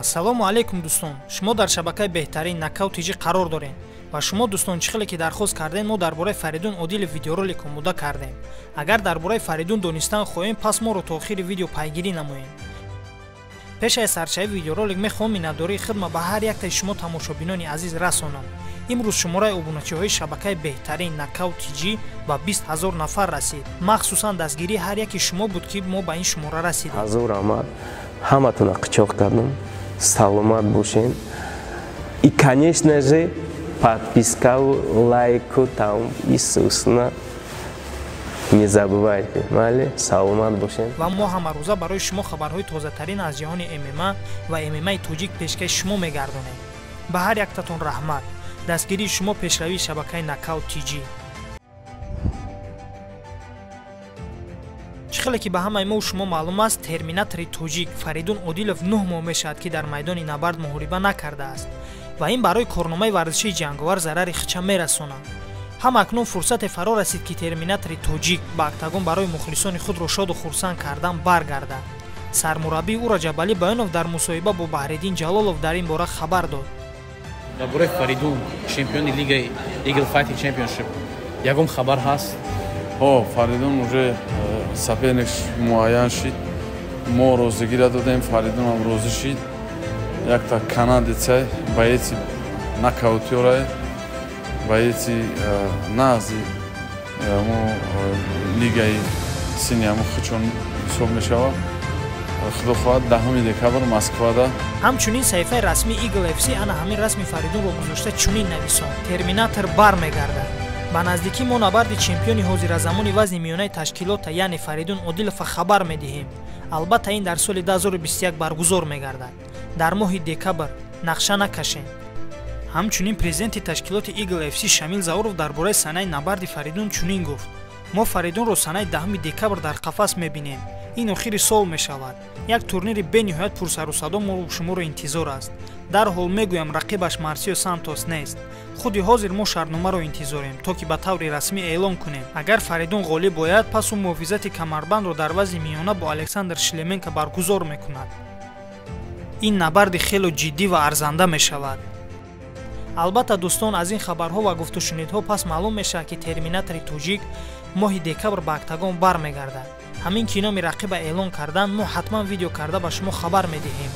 Ассалому алайкум дӯстон, шумо дар шабакаи беҳтарин Нокаут ТЖ қарор дорем ва шумо дӯстон чӣ хеле ки дархост кардем, мо дар бораи Фаридун Одилов видеоролик омода кардем. Агар дар бораи Фаридун донистан хоҳем, пас моро то охири видео пайгирӣ намоем. Пеш аз сарчаи видеоролик мехоҳам миннатдории хидма ба ҳар яктаи шумо тамошобинони азиз расонам. Имрӯз шумораи обуначиҳои шабакаи беҳтарин Нокаут ТЖ ба 20 ҳазор нафар расид. Махсусан дастгирии ҳар яки шумо буд, ки мо ба ин шумора расидем. Ҳазор раҳмат, ҳаматона қичоқ кардам. Саломат бошен. И, конечно же, подписка, лайку там, естественно, не забывайте. Майли, саломат бошен. Ва мо ҳамарӯза барои шумо хабарҳои тозатарин аз ҷаҳони ММА ва ММАи тоҷик пешкаши шумо мегардонем. Ба ҳар яктатон раҳмат. Дастгирии шумо пешравии шабакаи Нокаут ТЖ. Чӣ хеле ки ба ҳамаи мо шумо маълум аст, терминатори тоҷик Фаридун Одилов 9 моҳ мешавад, ки дар майдони набард муҳориба накардааст ва ин барои корномаи варзишии ҷанговар зарари хича мерасонад. Ҳам акнун фурсате фаро расид, ки терминатори тоҷик ба октагон барои мухлисони худро шоду хурсанд кардан баргардад. Сармураббии ӯ Раҷабалӣ Баёнов дар мусоҳиба бо Баҳриддин Ҷалолов дар ин бора хабар дод. Дар бораи Фаридун, чемпиони лигаи Eagle Fighting Championship, ягон хабар ҳаст? Ҳо, Фаридун уже соперник муайян шид. Мо розигира додем, Фаридунам розӣ шид. Якта канадец ай, боец и нокаутёр ай, боец и нағзи мо лигаи сини ҳамо хучон ҳисоб мешавад. Худо хоҳад, 10 декабр Москвада. Ҳамчунин саҳифаи расмии Eagle FC ана ҳамин расми Фаридунро гузошта чунин нависон: Терминатор бармегардад. Ба наздикӣ мо набарди чемпиони ҳозиразамони вазни миёнаи ташкилота, яъне Фаридун Одилова хабар медиҳем. Албатта ин дар соли 2021 баргузор мегардад. Дар моҳи декабр нақша накашем. Ҳамчунин президенти ташкилоти Eagle FC Шамил Зауров дар бораи санаи набарди Фаридун чунин гуфт: мо Фаридунро санаи 10 декабр дар қафас мебинем. Ин охири сол мешавад. Як турнири бениҳоят пурсарусадо моро шуморо интизор аст. Дарҳол мегӯям, рақибаш Марсио Сантос нест. Худи ҳозир мо шартномаро интизорем, то ки ба таври расмӣ эълон кунем. Агар Фаридун ғолиб ояд, пас ӯ муҳофизати камарбандро дар вазни миёна бо Александр Шлеменко баргузор мекунад. Ин набарди хело ҷиддӣ ва арзанда мешавад. Албатта дӯстон, аз ин хабарҳо ва гуфтушунидҳо пас маълум мешавад, ки терминатори тоҷик моҳи декабр ба октагон бармегардад. Ҳамин ки номи рақиба эълон кардан, мо ҳатман видео карда ба шумо хабар медиҳем.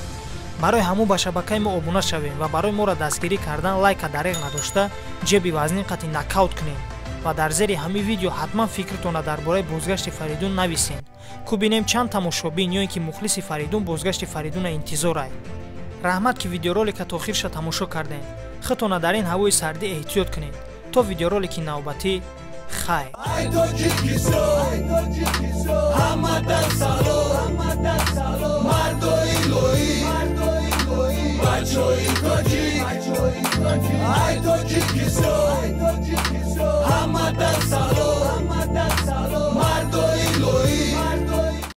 Барои ҳамун ба шабакаи мо обуна шавем ва барои моро дастгирӣ кардан лайка дареғ надошта ҷеби вазнин қати нокаут кунем ва дар зери ҳамин видео ҳатман фикртонро дар бораи бозгашти Фаридун нависем. Ку бинем чанд тамошобин ё ин ки мухлиси Фаридун бозгашти Фаридуна интизорай. Раҳмат, ки видеоролика то охирша тамошо кардем. Худтона дар ин ҳавои сардӣ эҳтиёт кунед. То видеоролики навбатӣ, хайр. Ай тоҷик,